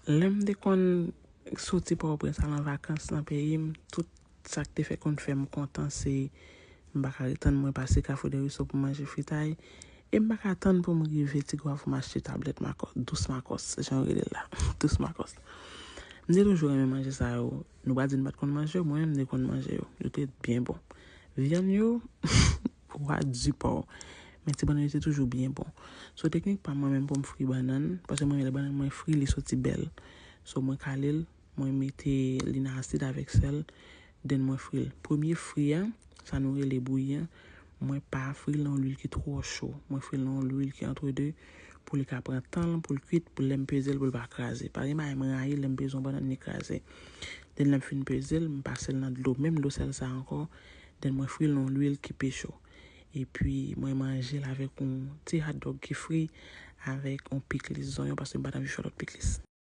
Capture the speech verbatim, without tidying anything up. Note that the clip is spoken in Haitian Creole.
Lè m te konn soti Pòtoprens al an vakans nan peyi m, tout sa k te fè konn fè m kontan se m pa ka ret tann mwen pase Kafou de Riso pou manje fritay. E m pa ka tann pou m rive Ti Gwav pou m achte tablèt makòs, dous makòs, jan yo rele l la, dous makòs. M te toujou renmen manje sa yo. Nou pa di m pa t konn manje yo, mwen menm m te konn manje yo. Yo te byen bon. Vyann yo, rwa di pò. Men ti bannann yo te toujou byen bon. So teknik pa mwen menm pou m fri bannann, paske mwen renmen lè bannann mwen fri, li soti bèl. So mwen kale l, mwen mete li nan asid avèk sèl, then mwen fri l. Premye fri a, sa nou rele bouyi a, mwen pa fri l nan yon lwil ki twò cho. Mwen fri l nan yon lwil ki antre de pou li ka pran tan l pou l kwit, pou lè m peze l pou l pa kraze. Pa gen bagay mwen rayi lè m peze yon bannann li kraze. Then lè m fin peze l, m pase l nan dlo, menm dlo sèl sa ankò. Then mwen fri l nan yon lwil ki pe cho. Epi mwen manje l avèk yon ti hotdog ki fri avèk yon piklis zonyon, paske m pa t anvi fè lòt piklis.